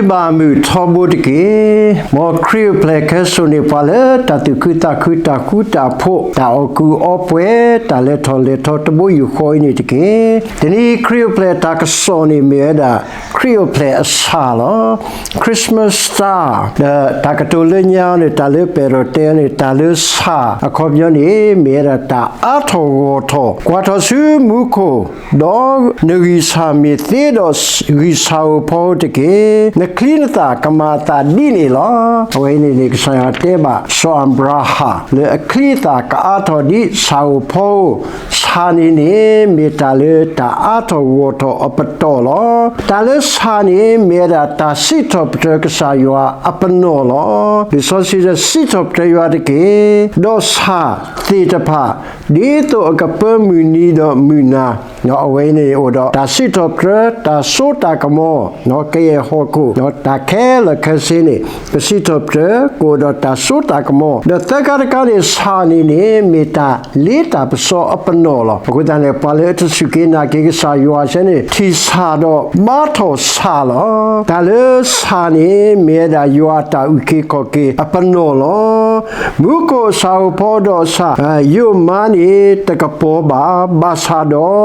ဘၣ်မုာ်ထီဘိတက့ၢ်. မ်ခရံာ်အိၣ်ဖျဲၣ်ခဲစိာ်န့ၢ်ပှၤလၢတၢ်သူၣ်ခုသးခု တၢ်ဃူတၢ်ဖိး တၢ်အီၣ်ကူအီပှဲၤ တၢ်လဲၤထီၣ်လဲၤထီတဘိယူၢ်ဃီအံၤန့ၣ်တက့ၢ်. တနံၤခရံာ်အိၣ်ဖျဲၣ်တၢ်ကစီၣ်န့ၣ်မ့ၢ်ဝဲဒၣ် ခရံာ်အိၣ်ဖျဲၣ်အဆၣ်လီၤ. Christmas star ဒီးတၢ်ကတိၤလၢညါန့ၣ် တၢ်လၢပဲၣ်ဒိးတဲန့ၣ် တၢ်လၢဆၣ်အခီပညီန့ၣ် မ့ၢ်ဝဲဒၣ်တၢ်အါထီၣ်ဂီၢ်ထီၣ် ကွၢ်ထီၣ်ဆူမူခိၣ် ဒီးနဂံၢ်ဆၣ်မ့ၢ်သ့ဒီး ဂံၢ်ဆၣ်ဧိၤဖီဧိၤတက့ၢ်. နချံနသၣ်ကမၤအသးဒ်န့ၣ်လီၤ. အဝဲအံၤန့ၣ်န့ၣ် ကစၢ်ယွၤတဲဘၣ်စီၤအၤဘြၤဟၣ် လၢအချံအသၣ်ကအါထီၣ်ဒ်ဆၣ်ဧိၤဖီဧိၤ, ဆၣ်န့ၣ်န့ၣ် မ့ၢ်တၢ်လၢတၢ်အါထီၣ်ဂီၢ်ထီၣ်အပတီၢ်လီၤ. တၢ်လၢဆၣ်န့ၣ် မ့ၢ်ဝဲဒၣ်တၢ်စံးထီၣ်ပတြၢၤကစၢ်ယွၤအပနီၣ်လီၤ. လံာ်စီဆှံတဲ စံးထီၣ်ပတြၢၤယွၤတက့ၢ်. ဒီးဆၣ်သ့ၣ်တဖၣ် ဒ်သိးအကပၢမုၢ်နံၤဒီးမုၢ်နၤ, အဝဲအံၤန့ၣ်အိၣ်ဒီးတၢ်စံးထီၣ်ပတြၢၤ တၢ်စိတၢ်ကမီၤ, ကယဲၢ်ဟီၣ်ခိၣ်, တၢ်ခဲလၢာ်ခဲဆ့န့ၣ် ကစံးထီၣ်ပတြၢၤ ကအိၣ်ဒီးတၢ်စိတၢ်ကမီၤ. ဒီးသၢခါတခါန့ၣ် ဆၣ်န့ၣ်န့ၣ် မ့ၢ်တၢ်လ့တၢ်ပစီအပနီၣ်လီၤ. အဃိသတးန့ၣ် ပှၤလၢအတစူၢ်က့ၤနာ်က့ၤကစၢ်ယွၤဆၢန့ၣ် ထံၣ်ဆၣ်ဒီးဘါထီၣ်ဆၣ်လီၤ. တၢ်လၢဆၣ်န့ၣ် မ့ၢ်ဝဲဒၣ်ယွၤအတၢ်အုၣ်က့ၤခီၣ်က့ၤအပနီၣ်လီၤ. မူခိၣ်ဆၣ်ဧိၤဖီဒီးဆၣ်ယိာ်မါန့ၣ် တကပီၤဘၣ်, ဘၣ်ဆၣ်ဒီး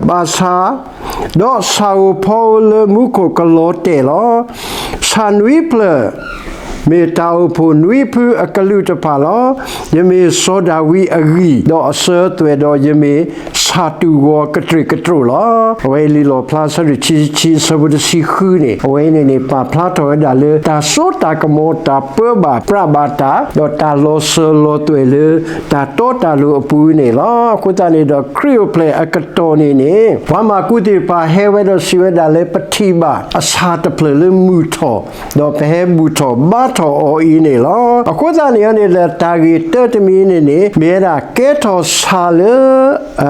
ဘၣ်ဆၣ် ဒီးဆၣ်ဧိၤဖီဧိၤလၢမူခိၣ်ကလီၤတဲာ်လီၤ. ဆၣ်နွံဖျၢၣ် မ့ၢ်တၢ်အိၣ်ဖှိၣ်နွံဖုအကလုာ်တဖၣ်လီၤ. ယမ့ၢ်စီၤဒၤဝံးအဂံၢ်, ဒီးအစၢၤအသွဲၣ်ဒီး ယမ့ၢ်ဆၣ်တူၢ်ဂီၤကတြ့ၣ်ကတြိၣ်လီၤ. အဝဲအံၤလံာ်လီၣ်ဖျါ အဆၢဒိၣ်ခံဆံခံ အဆၢဖိတဆံဃုန့ၣ် အဝဲအံၤန့ၣ်န့ၣ် ပာ်ဖျါထီၣ်ဝဲဒၣ်လၢ တၢ်စိတၢ်ကမီၤ တၢ်ပၢဘၣ်ပြးဘၣ်တၢ် ဒီးတၢ်လီၤစၢၤလီၤသွဲၣ်လၢ တၢ်တီတၢ်လိၤအပူၤန့ၣ်လီၤ. အဃိသတးန့ၣ်ဒီး ခရံာ်အိၣ်ဖျဲၣ်အကတီၢ်န့ၣ်န့ၣ် ပှၤမၢ်ကူးသ့ၣ်တဖၣ်ဟဲဝဲဒီးစံးဝဲဒၣ်လၢ ပထံၣ်ဘၣ်အဆၣ်တဖျၢၣ်လၢမုာ်ထီၣ်, ဒီးပဟဲဘူၣ်ထီၣ်ဘါထီၣ်အီၤအံၤန့ၣ်လီၤ. အဃိသတးန့ၣ်န့ၣ်ဒီး တၢ်ဂ့ၢ်တၢတမံၤန့ၣ်န့ၣ် မ့ၢ်ဝဲဒၣ်ကဲထီၣ်ဆၣ်လၢ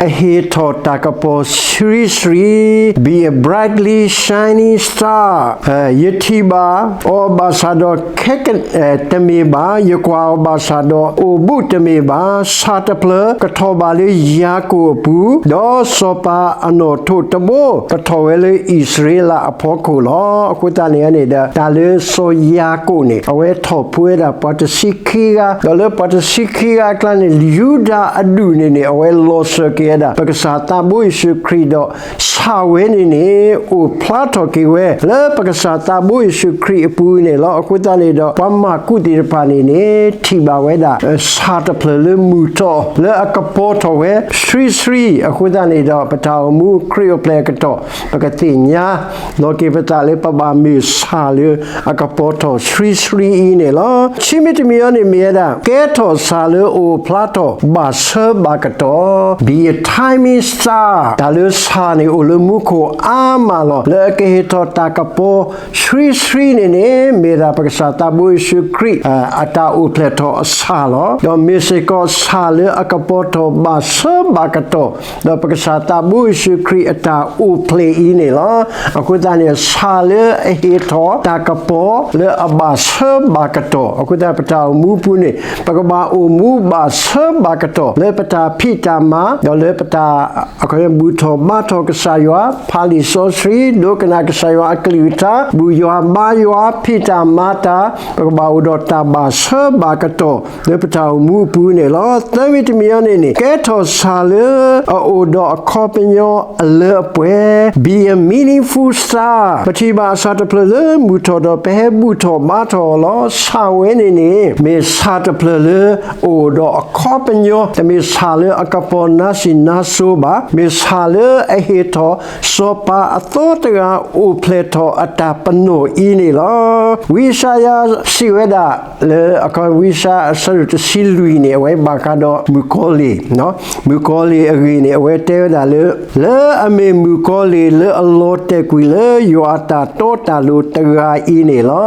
အဟ့ၣ်ထီၣ်တၢ်ကပီၤဆှံဆှံ, be a brightly shining star, ယထံၣ်ဘၣ်အီၤဘၣ်ဆၣ်ဒီး ခဲက တမ့ၢ်ဘၣ်, ယကွၢ်အီၤဘၣ်ဆၣ်ဒီး အိၣ်ဘူးတမ့ၢ်ဘၣ်. ဆၣ်တဖျၢၣ်ကထီၣ်ဘၣ်လၢယၤကိာ်အပူၤ, ဒီးစီၤပၤအနီၣ်ထိးတဘိ ကထီၣ်ဝဲလၢအံၣ်စရ့လးအဖီခိၣ်လီၤ. အဃိသတးန့ၣ်န့ၣ်ဒီး တၢ်လၢစီၤယၤကိာ်န့ၣ် အဝဲထီၣ်ဖိဝဲဒၣ်ပှၤတဆံခံဂၤ, ဒီးလၢပှၤတဆံခံဂၤအကျါန့ၣ် ယူဒၤအဒူၣ်န့ၣ်န့ၣ် အဝဲလီၤစၢၤက့ၤဝဲဒၣ် ပကစၢ်သးဘိယ့ၣ်ၡူးခရံာ်ဒီး ဆၣ်ဝဲန့ၣ်န့ၣ် အိၣ်ဖျါထီၣ်က့ၤဝဲ လၢပကစၢ်သးဘိယ့ၣ်ၡူးခရံာ်အပူၤန့ၣ်လီၤ. အဃိသတးန့ၣ်ဒီး ပှၤမၢ်ကူးသ့ၣ်တဖၣ်န့ၣ်န့ၣ် ထံၣ်ဘၣ်ဝဲဒၣ် ဆၣ်တဖျၢၣ်လၢမုာ်ထီၣ် လၢအကပီၤထီၣ်ဝဲဆှံဆှံ. အဃိသတးန့ၣ်ဒီး ပတၢ်အိၣ်မူခရံာ်အိၣ်ဖျဲၣ်အကတီၢ် ပကသ့ၣ်ညါလီၤက့ၤပသးလၢပဘၣ်မ့ၢ်ဆၣ်လၢအကပီၤထီၣ်ဆှံဆှံအံၤန့ၣ်လီၤ. ခံမံၤတမံၤအံၤန့ၣ်မ့ၢ်ဝဲဒၣ် ကဲထီၣ်ဆၣ်လၢအအိၣ်ဖျါထီၣ်ဘၣ်ဆၢဘၣ်ကတီၢ်, be a timing star. တၢ်လၢဆၣ်န့ၣ်အိၣ်လၢမူခိၣ်အါမးလီၤ. လၢအကဟ့ၣ်ထီၣ်တၢ်ကပီၤဆှံဆှံန့ၣ်န့ၣ် မ့ၢ်ဒၣ်ပကစၢ်သးဘိယ့ၣ်ၡူးခရံာ် အတၢ်အိၣ်ဖျဲၣ်ထီၣ်အဆၣ်လီၤ. ဒီးမ့ၢ်စ့ၢ်ကီးဆၣ်လၢအကပီၤထီၣ်ဘၣ်ဆၢဘၣ်ကတီၢ် ဒီးပကစၢ်သးဘိယ့ၣ်ၡူးခရံာ်အတၢ်အိၣ်ဖျဲၣ်အံၤန့ၣ်လီၤ. အဃိသတးန့ၣ် ဆၣ်လၢအဟ့ၣ်ထီၣ်တၢ်ကပီၤလၢအဘၣ်ဆၢဘၣ်ကတီၢ်, အဃိသတးပတၢ်အိၣ်မူပူၤန့ၣ် ပကဘၣ်အိၣ်မူဘၣ်ဆၢဘၣ်ကတီၢ် လၢပတၢ်ဖံးတၢ်မၤ ဒီးလၢပတၢ် အခီပညီ ဘူၣ်ထီၣ်ဘါထီၣ်ကစၢ်ယွၤ, ဖးလံာ်စီဆှံ, ဒိကနၣ်ကစၢ်ယွၤအကလုၢ်ကထါ, ဘူၣ်ယွၤဘါယွၤ, ဖံးတၢ်မၤတၢ်, ပကဘၣ်အိၣ်ဒီးတၢ်ဘၣ်ဆၢဘၣ်ကတီၢ် လၢပတၢ်အိၣ်မူအပူၤန့ၣ်လီၤ. သၢမံၤတမံၤအံၤန့ၣ်န့ၣ် ကဲထီၣ်ဆၣ်လၢအအိၣ်ဒီးအခီပညီအလၢအပှဲၤ, be a meaningful star. ပထံၣ်ဘၣ်အဆၣ်တဖျၢၣ်လၢမုာ်ထီၣ်ဒီး ပဟဲဘူၣ်ထီၣ်ဘါထီၣ်အီၤလီၤ. ဆၣ်ဝဲန့ၣ်န့ၣ် မ့ၢ်ဆၣ်တဖျၢၣ်လၢ အိၣ်ဒီးအခီပညီ, တမ့ၢ်ဆၣ်လၢအကပီၤနါစံၣ်နါစိဘၣ်, မ့ၢ်ဆၣ်လၢအဟ့ၣ်ထီၣ် စီၤပၤအသီတဂၤအိၣ်ဖျဲၣ်ထီၣ်အတၢ်ပနီၣ်အံၤန့ၣ်လီၤ. ဝံယၡါယၤစံးဝဲဒၣ်လၢ အခီပညီ ဝံယၡါယၤအဆၢဒိၣ်တဆံလွံၢ်န့ၣ် အဝဲဘၣ်ဃးဒီးမုၣ်ကီၤလံၢ်, မုၣ်ကီၤလံၢ်အဂ့ၢ်န့ၣ် အဝဲတဲဝဲဒၣ်လၢ လၢအမ့ၢ်မုၣ်ကီၤလံၢ်လၢအလီၤတဲာ်ကွံာ်လၢယွၤအတၢ်တီတၢ်လိၤတဂၤအံၤန့ၣ်လီၤ.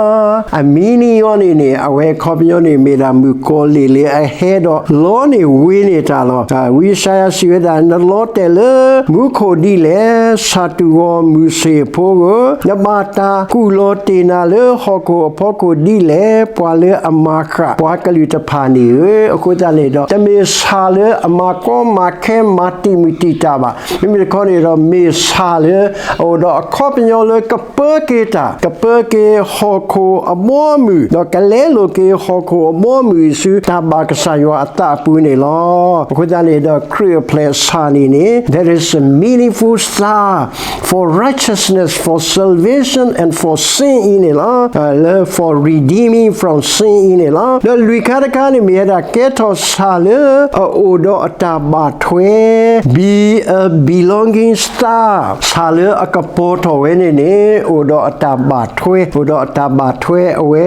အ meaning အံၤန့ၣ်န့ၣ် အဝဲအခီပညီန့ၣ် မ့ၢ်ဒၣ်မုၣ်ကီၤလံၢ်လၢအဟဲဒီးလီန့ၢ်ဝ့န့ၢ်တၢ်လီၤ. ဝံယၡါ စံးဝဲဒၣ်, နလီၤတဲာ်လၢမူခိၣ်ဒ်လဲၣ်, ဆၣ်တူၢ်ဂီၤမုၢ်ဆ့ၣ်ဖိဧၢ, နဘၣ်တၢ်ကူၣ်လီၤတ့ၢ်နၤလၢဟီၣ်ခိၣ်အဖီခိၣ်ဒ်လဲၣ်, ပှၤလၢအမၤဃၣ်ပှၤကလုာ်တဖၣ်န့ၣ်ဧၢ. အဃိသတးန့ၣ်ဒီး တမ့ၢ်ဆၣ်လၢအမၤကီမၤခဲမၤတံာ်မုၢ်တံာ်တာ်ဘၣ်. မ့မ့ၢ်တခီန့ၣ်ဒီး မ့ၢ်ဆၣ်လၢအအိၣ်ဒီးအခီပညီလၢကပၢက့ၤတၢ်, ကပၢက့ၤဟီၣ်ခိၣ်အဘီအမုၢ်, ဒီးကလဲလိာ်က့ၤဟီၣ်ခိၣ်အဘီအမုၢ်ဆူတၢ်ဘၣ်ကစၢ်ယွၤအသးအပူၤန့ၣ်လီၤ. အဃိသတးန့ၣ်ဒီး ခရံာ်အပျဲၢ်ဆၣ်န့ၣ်န့ၣ် that is a meaningful star for righteousness, for salvation and for sin အံၤန့ၣ်လီၤ. လၢ for redeeming from sin အံၤန့ၣ်လီၤ. ဒီးလွံၢ်ခါတခါန့ၣ် မ့ၢ်ဝဲဒၣ်ကဲထီၣ်ဆၣ်လၢအအိၣ်ဒီးအတၢ်ဘၣ်ထွဲ, be a belonging star, ဆၣ်လၢအကပီၤထီၣ်ဝဲန့ၣ်န့ၣ် အိၣ်ဒီးအတၢ်ဘၣ်ထွဲ, အိၣ်ဒီးအတၢ်ဘၣ်ထွဲ, အဝဲ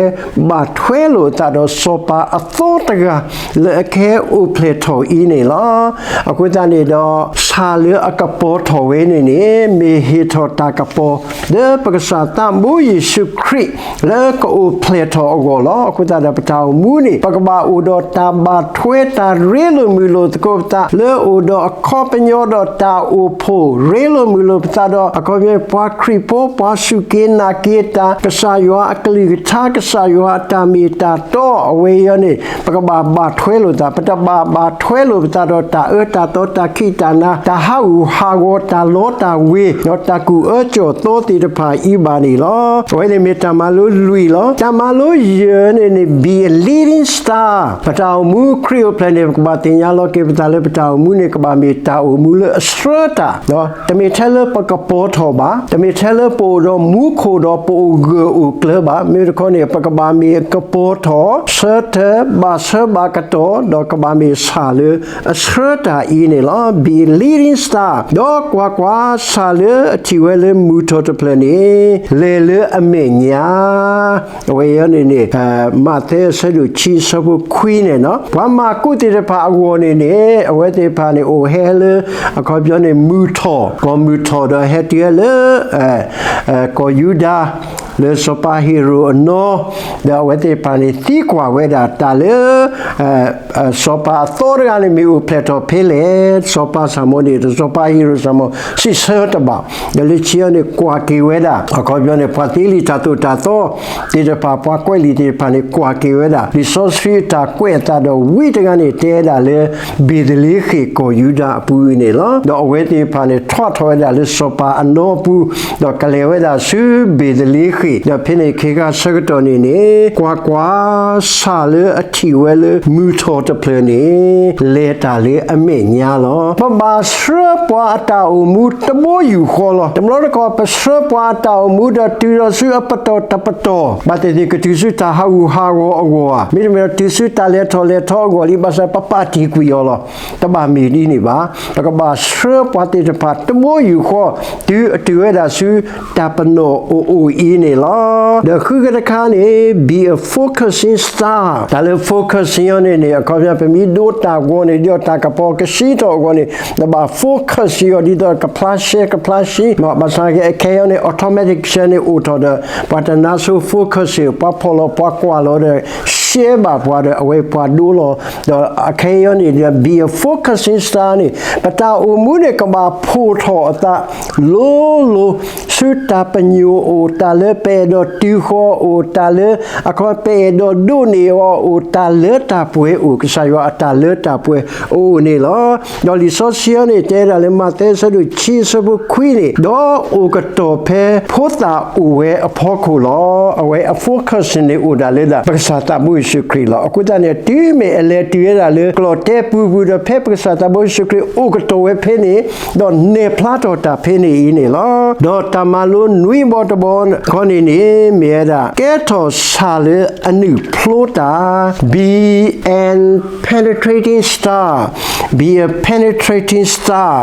ဘၣ်ထွဲလိာ်အသးဒီးစီၤပၤအသီတဂၤ လၢအကဟဲအိၣ်ဖျဲၣ်ထီၣ်အံၤန့ၣ်လီၤ. အဃိသတးန့ၣ်ဒီး ဆၣ်လၢအကပီၤထီၣ်ဝဲန့ၣ်န့ၣ် မ့ၢ်ဟ့ၣ်ထီၣ်တၢ်ကပီၤ လၢပကစၢ်သးဘိယ့ၣ်ၡူးခရံာ် လၢကအိၣ်ဖျဲၣ်ထီၣ်အဂီၢ်လီၤ. အဃိသတးဒီးပတၢ်အိၣ်မူန့ၣ် ပကဘၣ်အိၣ်ဒီးတၢ်ဘၣ်ထွဲ တၢ်ရ့လိာ်မုာ်လိာ်သကိးပသး လၢအိၣ်ဒီးအခီပညီဒီးတၢ်အိၣ်ဖှိၣ် ရ့လိာ်မုာ်လိာ်ပသးဒီး အခီပညီ ပှၤခရံာ်ဖိ ပှၤစူၢ်က့ၤနာ်က့ၤတၢ်, ကစၢ်ယွၤအကလုၢ်ကထါ, ကစၢ်ယွၤအတၢ်မ့ၢ်တၢ်တီ, အဝဲအံၤန့ၣ် ပကဘၣ်ဘၣ်ထွဲလိာ်သး, ပတဘၣ်ဘၣ်ထွဲလိာ်ပသးဒီးတၢ်အၢတၢ်သီ တၢ်ခံးတၢ်နၤ, တၢ်ဟးဂူာ်ဟးဂီၤ, တၢ်လီတၢ်ဝ့ၤ, ဒီးတၢ်ကူၣ်အၢကၠီၣ်သီသ့ၣ်တဖၣ်အံၤဘၣ်န့ၣ်လီၤ. အဝဲန့ၣ်မ့ၢ်တၢ်မၤလိလွံၢ်လီၤ. တၢ်မၤလိယဲၢ်န့ၣ်န့ၣ် be a leading star. ပတၢ်အိၣ်မူခရံာ်အိၣ်ဖျဲၣ်န့ၣ် ပကဘၣ်သ့ၣ်ညါလီၤက့ၤပသးလၢပတၢ်အိၣ်မူန့ၣ် ကဘၣ်မ့ၢ်တၢ်အိၣ်မူလၢအဆှၢတၢ်, တမ့ၢ်ထဲလၢပကပီၤထီၣ်ဘၣ်, တမ့ၢ်ထဲလၢပအိၣ်ဒီးမူခိၣ်ဒီးပအိၣ်ဂၢၢ်အိၣ်ကျၢၤဘၣ်. မ့ၢ်တခီန့ၣ် ပကဘၣ်မ့ၢ်ကပီၤထီၣ်, ဆၢထၢၣ်, ဘၣ်ဆၢဘၣ်ကတီၢ်, ဒီးကဘၣ်မ့ၢ်ဆၣ်လၢအဆှၢတၢ်အံၤန့ၣ်လီၤ. Be a leading star. ဒီးကွၢ်ကွၢ်, ဆၣ်လၢအထံၣ်ဝဲလၢမုၢ်ထီၣ်တဖျၢၣ်န့ၣ် လဲၤလၢအမဲာ်ညါ အဝဲအံၤန့ၣ်န့ၣ် မးသဲအဆၢဒိၣ်ခံအဆၢဖိခွံန့ၣ်, ပှၤမၤကူးသ့ၣ်တဖၣ်အဂီၢ်န့ၣ်န့ၣ် အဝဲသ့ၣ်တဖၣ်န့ၣ် အိၣ်ဟဲလၢ အခီပညီန့ၣ် မုၢ်ထီၣ်, ကီၢ်မုၢ်ထီၣ်ဒီးဟဲတုၤဟဲလၢ ကီၢ်ယူဒၤ လၢစီၤပၤဟ့ၤရိာ်အနီၤ, ဒီးအဝဲသ့ၣ်တဖၣ်န့ၣ် သံကွၢ်ဝဲဒၣ်တၢ်လၢ စီၤပၤအသီတဂၤန့ၣ်မ့ၢ်အိၣ်ဖျဲၣ်ထီၣ်ဖဲလဲၣ်, စီၤပၤစၢ်မိၤန့ၣ် ဒီးစီၤပၤဟ့ၤရိာ်စၢ်မိၤ စံးဆၢတဘၣ်, ဒီးလၢခံအံၤန့ၣ် ကွၢ်က့ၤဝဲဒၣ် အခီပညီန့ၣ် ပှၤသ့လံာ်တၢ်သိၣ်တၢ်သီသ့ၣ်တဖၣ် ပှၤကွဲးလံာ်သ့ၣ်တဖၣ်န့ၣ် ကွၢ်က့ၤဝဲဒၣ် လံာ်စီဆှံအတၢ်ကွဲးအသးဒီး ဝံတဂၤန့ၣ် တဲဒၣ်လၢ ဘ့ၤသလ့ဃ့ၣ်ကီၢ်ယူဒၤအပူၤအံၤန့ၣ်လီၤ. ဒီးအဝဲသ့ၣ်တဖၣ်န့ၣ် ထီၣ်ထီၣ်ဝဲဒၣ်လၢစီၤပၤအနီပူၤ, ဒီးကလဲၤဝဲဒၣ်ဆူဘ့ၤသလ့ဃ့ၣ်, ဒီးဖဲန့ၣ်ခ့ခါဆၢကတီၢ်န့ၣ်န့ၣ် ကွၢ်ကွၢ်, ဆၣ်လၢအထံၣ်ဝဲလၢမုၢ်ထီၣ်တဖျၢၣ်န့ၣ် လဲၤတၢ်လၢအမဲာ်ညါလီၤ. ပဘၣ်ဆှၢပှၤအတၢ်အိၣ်မူတဘိယူၢ်ဃီလီၤ. တဘျီတခီၣ် ပဆှၢပှၤအတၢ်အိၣ်မူဒီးတုၤဒီးဆူအပတီၢ်တပတီၢ်, ဘၣ်သ့ၣ်သ့ၣ်ကတုၤဆူတၢ်ဟးဂူာ်ဟးဂီၤအဂီၢ်ဧါ, မ့တမ့ၢ်ဒီးတုၤဆူတၢ်လဲၤထီၣ်လဲၤထီအဂီၢ်လံ, ဘၣ်ဆၣ်ပပာ်တ့ၢ်ကွံာ်အီၤလီၤ. တဘၣ်မ့ၢ်ဒ်န့ၣ်ဘၣ်. ပကဘၣ်ဆှၢပှၤသ့ၣ်တဖၣ်တဘိယူၢ်ဃီ တုၤအတုၤဝဲဒၣ်ဆူ တၢ်ပနီၣ်အိၣ်အိၣ်အံၤန့ၣ်လီၤ. ဒီးဃုကတခါန့ၣ် be a focusing star. တၢ်လၢ focusing အံၤန့ၣ်န့ၣ် အခီပညီ ပမ့ၢ်ဒိတၢ်ဂီၤန့ၣ် ဒီးတၢ်ကပီၤကဆှီထီၣ်အဂီၢ်န့ၣ် နဘၣ် focus အီၤဒ်သိးကဖျါရှဲကဖျါရှဲ, ဘၣ်ဆၣ်က့ အခဲအံၤန့ၣ် automatic ရှဲန့ၣ်အိၣ်ထီၣ်ဒီး ပှၤတနါဆိ focus ပှၤဖီၣ်လီၤပှၤကွၢ်လီၤဒီး ရှဲဘၣ်ပှၤဒီး အဝဲပှၤဒိလီၤ. ဒီးအခဲအံၤန့ၣ် be a focusing star န့ၣ် ပတၢ်အိၣ်မူန့ၣ် ကဘၣ်ဖီၣ်ထီၣ်အသး လိၤလိၤ ဆူတၢ်ပညိၣ်အိၣ်, တၢ်လၢပအဲၣ်ဒိးတုၤဃီၤအိၣ်, တၢ်လၢအခီပညီပအဲၣ်ဒိးဒိးန့ၢ်အီၤအိၣ်, တၢ်လၢတၢ်ပှဲၤအိၣ်, ကစၢ်ယွၤအတၢ်လၢတၢ်ပှဲၤအိၣ်န့ၣ်လီၤ. ဒီးလံာ်စီဆှံအံၤန့ၣ် တဲဒၣ်လၢမးသဲအဆၢဒိၣ်ခံအဆၢဖိခွံန့ၣ်, ဒီးအိၣ်ကတီၢ်ဖဲဖိသၣ်အိၣ်ဝဲအဖီခိၣ်လီၤ. အဝဲအ focus န့ၣ်အိၣ်ဒၣ်လၢဒၣ် ပကစၢ်သးဘိယ့ၣ်ၡူးခရံာ်လီၤ. အဃိသတးန့ၣ် တုၤမ့ၢ်အလဲၤတုၤဝဲဒၣ်လၢကျီၣ်တဲပူၤပူၤဒီး ဖဲပကစၢ်သးဘိယ့ၣ်ၡူးခရံာ်အိၣ်ကတီၢ်ဝဲဖဲန့ၣ်, ဒီးနဲၣ်ဖျါထီၣ်တၢ်ဖဲန့ၣ်အံၤန့ၣ်လီၤ. ဒီးတၢ်မၤလိနွံဘီတဘီခီန့ၣ်န့ၣ် မ့ၢ်ဝဲဒၣ် ကဲထီၣ်ဆၣ်လၢအနုာ်ဖျိတၢ်, be an penetrating star, be a penetrating star.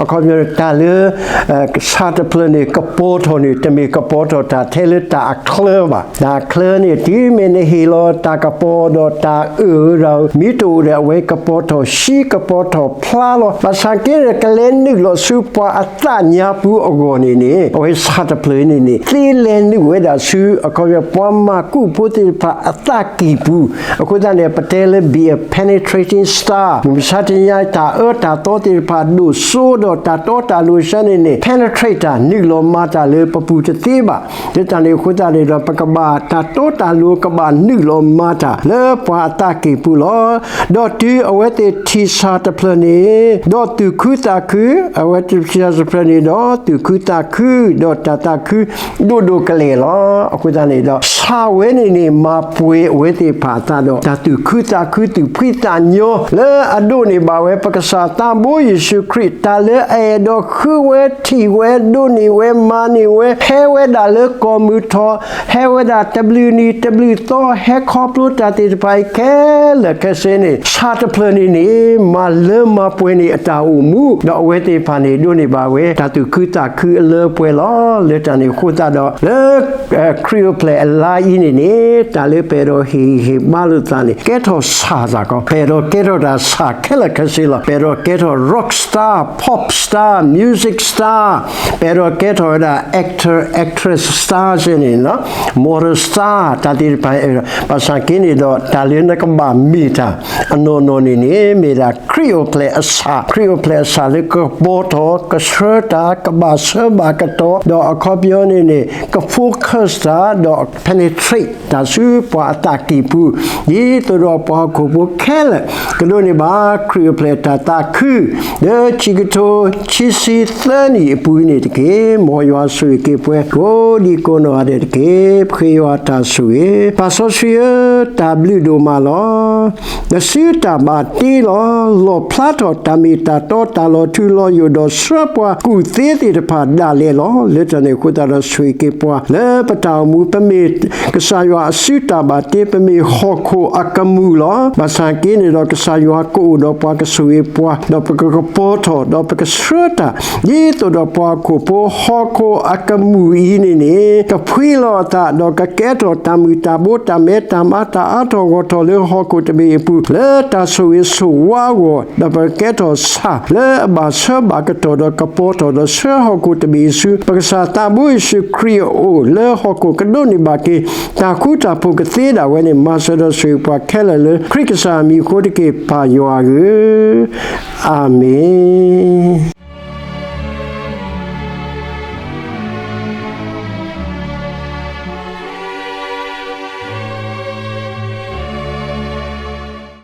အခီပညီ တၢ်လၢ ဆၣ်တဖျၢၣ်န့ၣ် ကပီၤထီၣ်န့ၣ် တမ့ၢ်ကပီၤထီၣ်တၢ်ထဲလၢတၢ်အချၢဘၣ်. တၢ်အချၢန့ၣ် တုၤမ့ၢ်နဟ့ၣ်လီၤ တၢ်ကပီၤဒီးတၢ်အၢၣ်ဒၣ်ဧိၤ မ့ၢ်တအိၣ်ဒီး အဝဲကပီၤထီၣ်ဆှံကပီၤထီၣ်ဖျါလီၤ. ဘၣ်ဆၣ်က့န့ၣ် ကလဲၤနုာ်လီၤဆူပှၤအသးညါပူၤအဂီၢ်န့ၣ်န့ၣ် အဝဲဆၣ်တဖျၢၣ်န့ၣ်န့ၣ် သ့လဲၤနုာ်ဝဲဒၣ်ဆူ အခီပညီ ပှၤမၤကူၣ်ဖိသ့ၣ်တဖၣ်အသးကံၢ်ပူၤ. အဃိသတးန့ၣ် ပတဲလၢ be a penetrating star မုၢ်မဆါတနံၤ တၢ်အၢတၢ်သီသ့ၣ်တဖၣ်ဒိၣ်စိဒီး တၢ်တီတၢ်လိၤဆၢန့ၣ်န့ၣ် penetrate တၢ် နုာ်လီၤမၤတၢ်လၢပပူၤတသ့ဘၣ်. လၢတၢ်န့ၣ်အဃိသတးန့ၣ်ဒီး ပကဘၣ် တၢ်တီတၢ်လိၤကဘၣ်နုာ်လီၤမၤတၢ်လၢပှၤအသးကံၢ်ပူၤလီၤ. ဒီးတုၤအဝဲသ့ၣ်ထံၣ်ဆၣ်တဖျၢၣ်န့ၣ် ဒီးသူၣ်ခုသးခု, အဝဲထံၣ်ဆၣ်တဖျၢၣ်န့ၣ်ဒီးသူၣ်ခုသးခု ဒီးတၢ်သးခုဒိၣ်ဒိၣ်ကလဲာ်လီၤ. အဃိသတးန့ၣ်ဒီး ဆၣ်ဝဲန့ၣ်န့ၣ် မၤပှဲၤအဝဲသ့ၣ်တဖၣ်အသးဒီး တၢ်သူၣ်ခုသးခု သူၣ်ဖှံသးညီ လၢအဒိးန့ၢ်ဘၣ်ဝဲ ပကစၢ်သးဘိယ့ၣ်ၡူးခရံာ် တၢ်လၢအအဲၣ်ဒိးဃုဝဲ ထံၣ်ဝဲ ဒိးန့ၢ်ဝဲ မၤန့ၢ်ဝဲ ဟဲဝဲဒၣ်လၢကီၢ်မုၢ်ထီၣ် ဟဲဝဲဒၣ်တဘျုးနံၤတဘျုးသီ ဟဲခီဖျိတၢ်သ့ၣ်တဖၣ်အံၤခဲလၢာ်ခဲဆ့န့ၣ် ဆၣ်တဖျၢၣ်န့ၣ်န့ၣ် မၤလၢမၤပှဲၤန့ၢ်အတၢ်အိၣ်မူ ဒီးအဝဲသ့ၣ်တဖၣ်န့ၣ် ဒိးန့ၢ်ဘၣ်ဝဲ တၢ်သူၣ်ခုသးခုအလၢပှဲၤလီၤ. လၢတၢ်န့ၣ်အဃိသတးဒီး လၢ ခရံာ်အိၣ်ဖျဲၣ်အလါအံၤန့ၣ်န့ၣ် တၢ်လၢပအဲၣ်ဒိးဟ့ၣ်ဂံၢ်ဟ့ၣ်ဘါလိာ်သးန့ၣ် ကဲထီၣ်ဆၣ်သးကီး, ပအဲၣ်ဒိးကဲထီၣ်တၢ်ဆၣ်ခဲလၢာ်ခဲဆ့လီၤ. ပအဲၣ်ဒိးကဲထီၣ် rock star, pop star, music star, ပအဲၣ်ဒိးကဲထီၣ်ဝဲဒၣ် actor, actress star စ့ၢ်န့ၣ် model star တၢ်သ့ၣ်တဖၣ် ဘၣ်ဆၣ်က့န့ၣ်ဒီး တၢ်လၢနကဘၣ်မ့ၢ်တၢ် အနီၢ်နီၢ်န့ၣ်န့ၣ် မ့ၢ်ဒၣ်ခရံာ်အိၣ်ဖျဲၣ်အဆၣ်, ခရံာ်အိၣ်ဖျဲၣ်အဆၣ်လၢကပီၤထီၣ် ကဆှၢတၢ် ကဘၣ်ဆၢဘၣ်ကတီၢ် ဒီးအခီပညီန့ၣ်န့ၣ် က focus တၢ် ဒီး penetrate တၢ်ဆူပှၤအသးကံၢ်ပူၤ ဒ်သိးဒီးပှၤဟီၣ်ခိၣ်ဖိခဲလၢာ် ကဒိးန့ၢ်ဘၣ်ခရံာ်အိၣ်ဖျဲၣ်တၢ်သးခု လၢဆံးကထိခံဆံသၢနံၣ်အပူၤန့ၣ်တက့ၢ်. မ်ယွၤဆိၣ်ဂ့ၤက့ၤပှၤကိးဒံကိးနီၢ်ဂၤဒဲးတက့ၢ်. ပဃ့ယွၤတၢ်ဆိၣ်ဂ့ၤ. ပၢ်စီဆှံဧၢ, တၢ်ဘျုးဒိၣ်မးလီၤ. နစုတၢ်ဘၣ်တ့လီၤ. လီၣ်ဖျါထီၣ်တၢ်မ့ၢ်တၢ်တီ တၢ်လီၤထူလီၤယိာ် ဒီးဆှၢပှၤကူၣ်သ့သ့ၣ်တဖၣ်ဒၣ်လဲာ်လီၤ. လၢတၢ်န့ၣ်အဃိသတးဒီး ဆိၣ်ဂ့ၤက့ၤပှၤလၢပတၢ်အိၣ်မူ ပမ့ၢ်ကစၢ်ယွၤအစုတၢ်ဘၣ်တ့, ပမ့ၢ်ဟီၣ်ခိၣ်အကမူၣ်လီၤ. ဘၣ်ဆၣ်က့န့ၣ်ဒီး ကစၢ်ယွၤကအိၣ်ဒီးပှၤ ကဆိၣ်ဂ့ၤပှၤ ဒီးပကကပီၤထီၣ် ဒီးပကဆှၢတၢ် ဒ်သိးဒီးပှၤဟီၣ်ခိၣ်ဖိ ဟီၣ်ခိၣ်အကမူၣ်အံၤန့ၣ်န့ၣ် ကဖှံလီၤအသး ဒီးကကဲထီၣ်တၢ်မုၢ်တၢ်ဘိ တၢ်မဲတၢ်မါ တၢ်အါထီၣ်ဂီၢ်ထီၣ်လၢဟီၣ်ခိၣ်တဘ့ၣ်အပူၤ လၢတၢ်ဆိၣ်ဂ့ၤဆိၣ်ဝါအဂီၢ်, ဒီးပကကဲထီၣ်ဆၣ်လၢအဘၣ်ဆၢဘၣ်ကတီၢ် ဒီးကပီၤထီၣ် ဒီးဆှၢဟီၣ်ခိၣ်တဘ့ၣ်အံၤဆူ ပကစၢ်သးဘိယ့ၣ်ၡူးခရံာ်အအိၣ် လၢဟီၣ်ခိၣ်ကဒိးန့ၢ်ဘၣ်က့ၤ တၢ်ဃူတၢ်ဖိးကသ့ဒၣ်ဝဲန့ၣ် မၤစၢၤဒီးဆိၣ်ဂ့ၤပှၤခဲလၢာ်လၢ ခရံာ်ကစၢ်အမံၤအဃိတက့ၢ် ပၢ်ယွၤဧၢ, အၤမ့ၣ်.